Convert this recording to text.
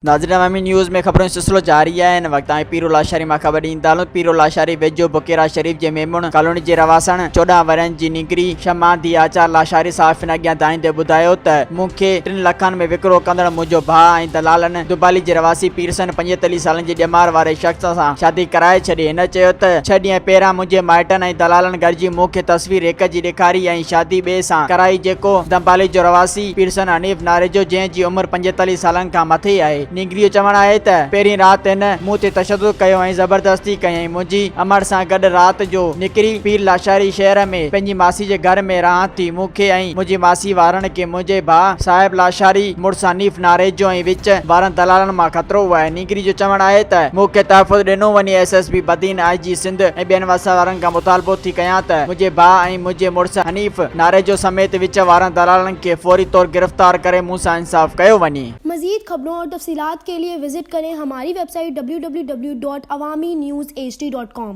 ناظرين عوامي نيوز ۾ خبرن جو سلسلو جاري آهي هن وقت آئين پيرو لاشاري مان خبر ڏيندا هلون پيرو لاشاري ويجهو بڪيرا شريف جي ميمڻ ڪالوني جي رهواسڻ 14 ورهين جي نينگري شمع ڌي آچار لاشاري صحافين اڳيان دانهيندي ٻڌايو ته مون کي ٽن لکن ۾ وڪرو ڪندڙ منهنجو ڀاء ۽ دلالن دبالي جي رهواسي پيرسن 45 سالن جي ڄمار واري شخص سان شادي ڪرائي ڇڏي هن چيو ته ڇهه ڏينهن پهريان منهنجي مائٽن ۽ دلالن گڏجي مون کي تصوير هڪ جي ڏيکاري ۽ شادي ٻئي سان ڪرائي جيڪو دنبالي جو رهواسي پيرسن حنيف ناريجو جنهن جي عمر 45 سالن کان مٿي آهي. نينگري جو چوڻ آهي ته پهرين رات هن مون تي تشدد ڪيو ۽ زبردستي ڪيائين، منهنجي امڙ سان گڏ رات جو نڪري پير لاشاري شهر ۾ پنهنجي ماسي جي گهر ۾ رهان ٿي، مون کي ۽ منهنجي ماسي وارن کي منهنجي ڀاء صاحب لاشاري مڙس حنيف ناريجو ۽ وچ وارن دلالن مان خطرو آهي. نينگري جو چوڻ آهي ته مون کي تحفظ ڏنو وڃي، S S P Badin, I G Sindh ۽ ٻين وس وارن کان مطالبو ٿي ڪيان ته منهنجي ڀاء ۽ منهنجي مڙس حنيف ناريجو سميت وچ وارن دلالن کي فوري طور گرفتار ڪري مون سان انصاف ڪيو وڃي. مزيد خبرون اور تفصيلات کے لئے وزٽ ڪرين ھماري web site www.awamiNewsHD.com.